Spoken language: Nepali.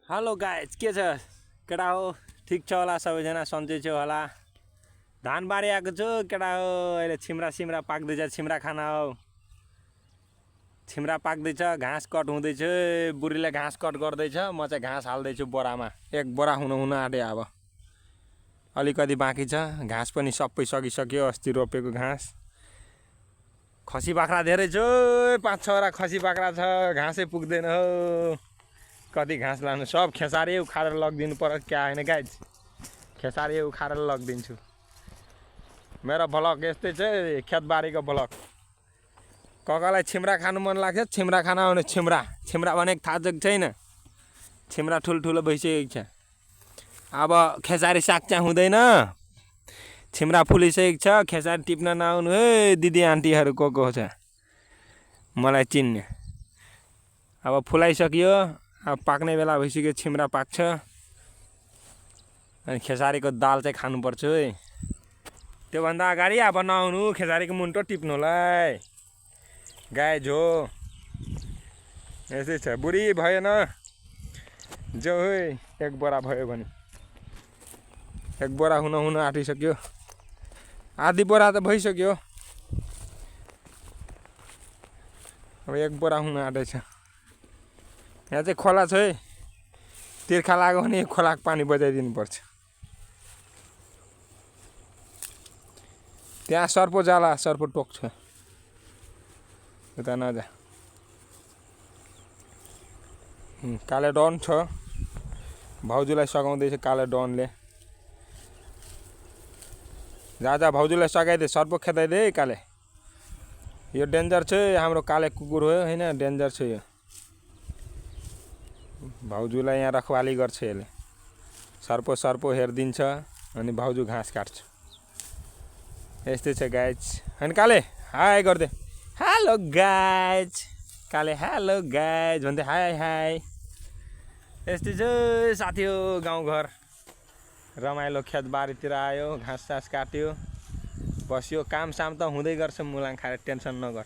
हेलो गाइज के छ केटा हो ठिक छ होला सबैजना सन्चै छ होला धान बारी आएको छु केटा हो अहिले छिमरा पाक्दैछ छिमरा खाना हो छिमरा पाक्दैछ घाँस कट हुँदैछ बुढीले घाँस कट गर्दैछ म चाहिँ घाँस हाल्दैछु बोरामा एक बोरा हुन आँट्यो अब अलिकति बाँकी छ घाँस पनि सबै सकिसक्यो अस्ति रोपेको घाँस खसी बाख्रा धेरै छ 5-6 वटा खसी बाख्रा छ घाँसै पुग्दैन हो कति घाँस लानु सब खेसारी उखालेर लगिदिनु पर्यो क्या होइन गाइज खेसारी उखालेर लगिदिन्छु मेरो भ्लग यस्तै छ खेतबारीको भ्लग ककालाई छिमरा खानु मन लाग्छ छिमरा खाना आउने छिमरा भनेको थाहा छ कि छैन छिमरा ठुल्ठुलो भइसकेको छ अब खेसारी साग चाहिँ हुँदैन छिमरा फुलिसकेको छ खेसारी टिप्न नआउनु है दिदी आन्टीहरू को छ मलाई चिन्ने अब फुलाइसक्यो अब पाक्ने बेला भइसक्यो छिमरा पाक्छ अनि खेसारीको दाल चाहिँ खानुपर्छ है त्योभन्दा अगाडि अब नआउनु खेसारीको मुन्टो टिप्नुलाई गाइज हो यसै छ बुढी भएन जो है एक बोरा भयो भने एक बोरा हुन आँटिसक्यो आधी बोरा त भइसक्यो अब एक बोरा हुन आँटेछ यहाँ चाहिँ खोला छ है तिर्खा लाग्यो भने खोलाको पानी बजाइदिनु पर्छ त्यहाँ सर्पो जाला सर्पो टोक्छ उता नजा काले डन छ भाउजूलाई सघाउँदैछ काले डनले जा भाउजूलाई सघाइदे सर्पो खेदाइदे काले यो डेन्जर छ हाम्रो काले कुकुर हो हैन डेन्जर छ यो भाउजूलाई यहाँ रखवाली गर्छ यसले सर्पो हेरिदिन्छ अनि भाउजू घाँस काट्छ यस्तै छ गाइज अनि काले हाई गर्दे हेलो गाइज काले हेलो गाइज भन्दै हाई यस्तै छ साथी हो गाउँघर रमाइलो खेतबारीतिर आयो घाँस काट्यो बस्यो काम साम त हुँदै गर्छ मुलाङ खाएर टेन्सन नगर